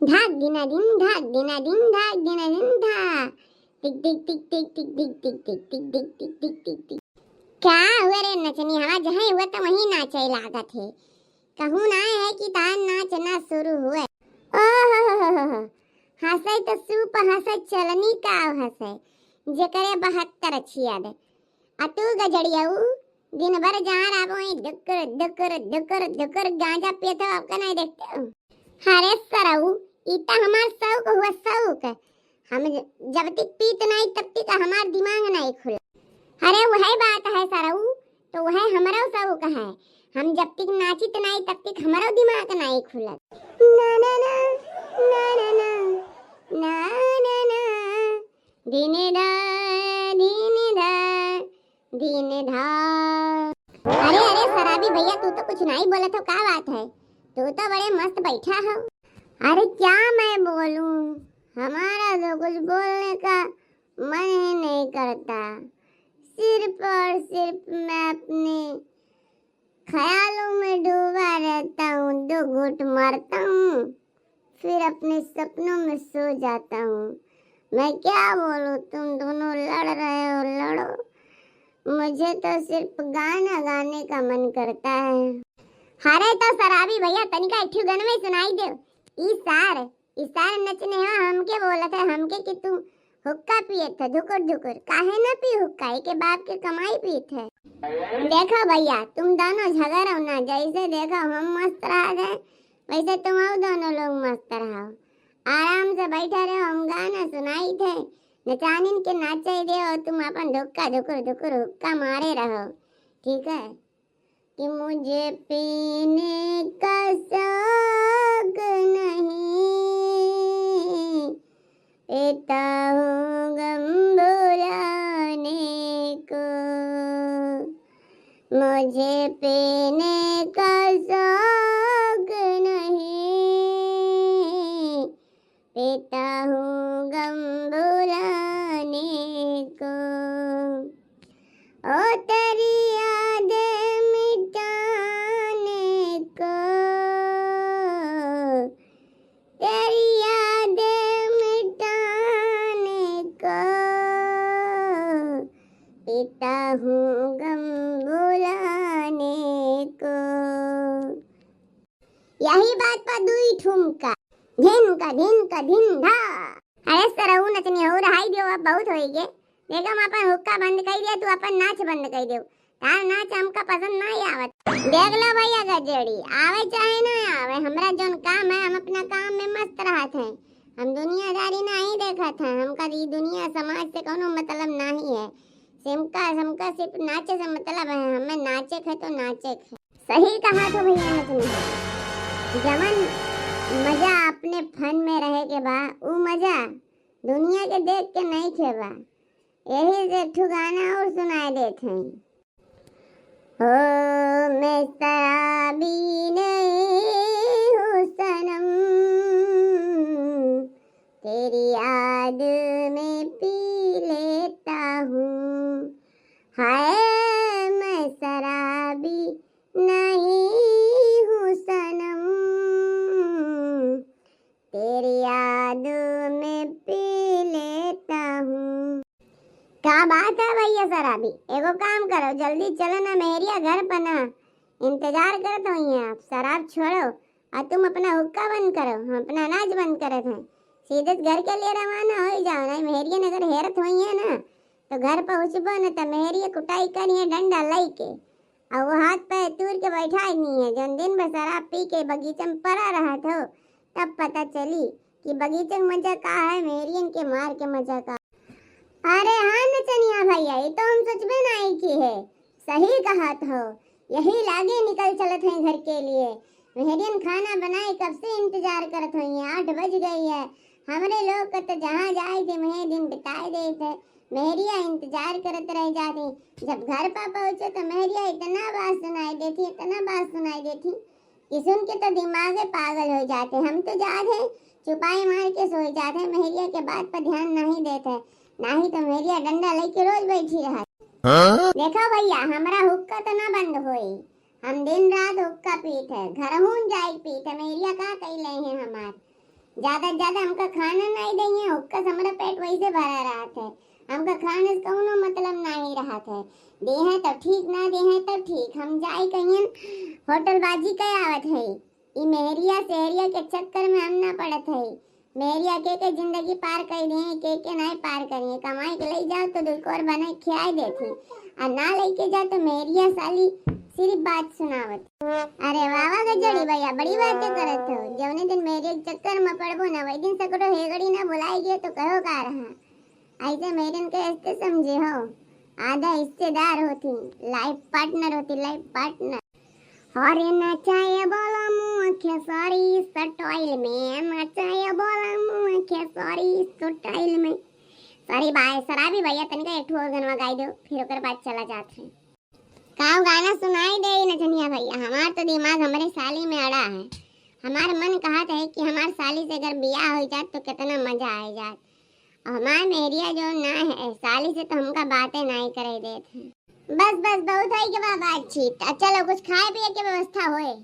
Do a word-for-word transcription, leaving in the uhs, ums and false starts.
धाक दिना दिन, धाक दिना दिन, धाक दिना दिन, धा। टिक टिक टिक टिक टिक टिक टिक टिक टिक टिक टिक टिक टिक टिक। का हुआ रे नचनी? हवा जहाँ हुआ तो वहीं नाचे लागत है। कहूँ ना है कि तार नाच ना शुरू हुए। ओहो, हंसे तो सूप हंसे चलनी का हंसे, जेकरे बहत्तर छिया दे। आ तू गजड़ियाऊ दिन भर जा रहा वही दुकुर दुकुर दुकुर दुकुर गांजा पियत हो, आपका नहीं देखते हो? अरे सरऊ, ई त हमार शौक हुआ, शौक। हम ज-, जब तक पीत नहीं तब तक हमार दिमाग नहीं खुला। अरे वह बात है सरऊ, तो वह हमरो शौक है। हम जब तक नाचित नहीं तब तक हमरो दिमाग नहीं खुलत। ना ना ना, ना ना ना, ना ना ना। दिने दा, दिने दा, दिने दा। अरे अरे शराबी भैया, तू तो कुछ नहीं बोलत हो, का बात है? तू तो बड़े मस्त बैठा हो। अरे क्या मैं बोलूं, हमारा तो कुछ बोलने का मन ही नहीं करता। सिर्फ और सिर्फ मैं अपने ख्यालों में डूबा रहता हूँ, दो घूंट मारता हूँ, फिर अपने सपनों में सो जाता हूँ। मैं क्या बोलूँ, तुम दोनों लड़ रहे हो, लड़ो, मुझे तो सिर्फ गाना गाने का मन करता है। अरे तो शराबी भैया, तनिका एक ठो गनवे सुनाई दे। ई सार, ई सार नचने हो, हमके बोलत है, हमके कि तू हुक्का पियत है, धुकुर धुकुर। काहे ना पी हुक्का, एके बाप के कमाई पीत है। देखो भैया, तुम दोनों झगड़ो ना, जैसे देखो हम मस्त रहत है, वैसे तुम दोनों लोग मस्त रहो। आराम से बैठा रहो, हम गाना सुनाई थे, नचानिन के नाचे दे और तुम अपन धुक्का धुकुर धुकुर हुक्का मारे रहो, ठीक है? कि मुझे पीने का शौक नहीं, पीता हूँ गम भुलाने को। मुझे पीने का शौक नहीं, पीता हूँ गम भुलाने को। ओ तेरी याद मिटाने को, तेरी याद मिटाने को, पीता हूँ गम भुलाने को। यही बात पर दुई ठुमका, धिन का धिन का धिन धा। अरे सरऊ नचनी हो, रहाई दियो, अब बहुत होई गे। देखो, हम अपन हुक्का बंद कर दिया, तू अपन नाच बंद कर दियो। तार नाच हमका पसंद नहीं आवत। देख लो भैया गजेड़ी, आवे चाहे ना आवे, हमरा जौन काम है, हम अपना काम में मस्त रहत हैं। हम दुनियादारी नहीं देखत हैं, हमका ई दुनिया समाज से कोनो मतलब नहीं है। हमका, हमका सिर्फ नाचे से मतलब है, हमें नाचे के है तो नाचे के है। सही कहा तो भैया ने तुम, जवन मजा अपने फन में रहे के बा, ऊ मजा दुनिया के देख के नहीं खेबा। यही से एक ठो गाना और सुनाए देत हैं। ओ मैं शराबी नहीं हूँ सनम, तेरी याद में पी लेता हूँ। हाय मैं शराबी नहीं हूँ सनम, तेरी याद में पी लेता हूँ। का बात है भैया शराबी, एगो काम करो, जल्दी चलो ना मेहरिया घर पर ना, इंतजार करत होई हैं आप। शराब छोड़ो और तुम अपना हुक्का बंद करो, हम अपना नाच बंद करत हैं। सीधे घर के लिए रवाना हो जाओ, नहीं मेहरियन अगर हेरत होई है ना तो घर पहुँचबो न त मेहरिया कुटाई करिए डंडा लई के। और वो हाथ पैर तूर के बैठा ही नहीं है, जौन दिन भर शराब पी के बगीचा में पड़ा रहत हो, तब पता चली कि बगीचा के मजा का है, मेहरियन के मार के मजा का। अरे हाँ नचनिया भैया, ये तो हम सोचबे नहीं की है। सही कहत हो, यही लागे निकल चलत हैं घर के लिए। मेहरियन खाना बनाए कब से इंतजार करत होई हैं, आठ बज गई है। हमरे लोग के तो जहाँ जाए थे वहीं दिन बिताए देते। मेहरिया इंतजार करत रह जाती। जब घर पर पहुँचे तो मेहरिया इतना बात सुनाई देती, इतना बात सुनाई देती कि सुन के तो दिमागे पागल हो जाते। हम तो जात है चुपाई मार के सोई जात है, मेहरिया के बात पर ध्यान नहीं देते, नहीं तो मेहरिया डंडा लेके रोज बैठी रहत। हाँ? देखो भैया, हमरा हुक्का तो ना बंद होई, हम दिन रात हुक्का पीत है, घरहून जाए पीत है, मेहरिया का कैले हैं हमार। ज्यादा से ज्यादा हमका खाना नाहीं देइहैं, ओक्का से हमरा पेट वैसे भरा रहत है। हमका खाने से कौनो मतलब नाहीं रहत है। देहैं तब ठीक, ना देहैं तब ठीक। हम जाई कहियन होटल बाजी कै आवत है। ई मेहरिया सेहरिया के चक्कर में हम ना पड़त है। मेहरिया के के जिंदगी पार करी है, के के नाहीं पार करी है। कमाई के लई जाओ तो दुई कोर बनाई खियाई देत है, आ ना लेके जाओ तो मेहरिया साली सिर्फ बात सुनावत। अरे वाह वाह गजड़ी भैया, बड़ी बातें करत हो। जौने दिन मेहरिया के चक्कर में पड़बो ना, वही दिन सकरो हेगड़ी ना बुलाई गए तो कहो का रहा। ऐसे मेहरियन के ऐसे समझे हो, आधा हिस्सेदार होती, लाइफ पार्टनर होती, लाइफ पार्टनर। अरे नचाए बोला मुँह खेसारी स्टाइल में, नचाए बोला मुँह खेसारी स्टाइल में। सॉरी भाई, शराबी भैया, तनिका एक ठो और गनवा गाई दो, फिर ओकर बाद चला जात है। का गाना सुनाई दे नचनिया भैया? हमार तो दिमाग हमरे साली में अड़ा है। हमार मन कहत है कि हमार साली से अगर बियाह हो जात तो कितना मजा आ जात। और हमार मेहरिया जो ना है, साली से तो हमका बातें नाहीं करे देत है। बस बस, बहुत होई के बा बातचीत। अब चलो कुछ खाए पिए के व्यवस्था होए।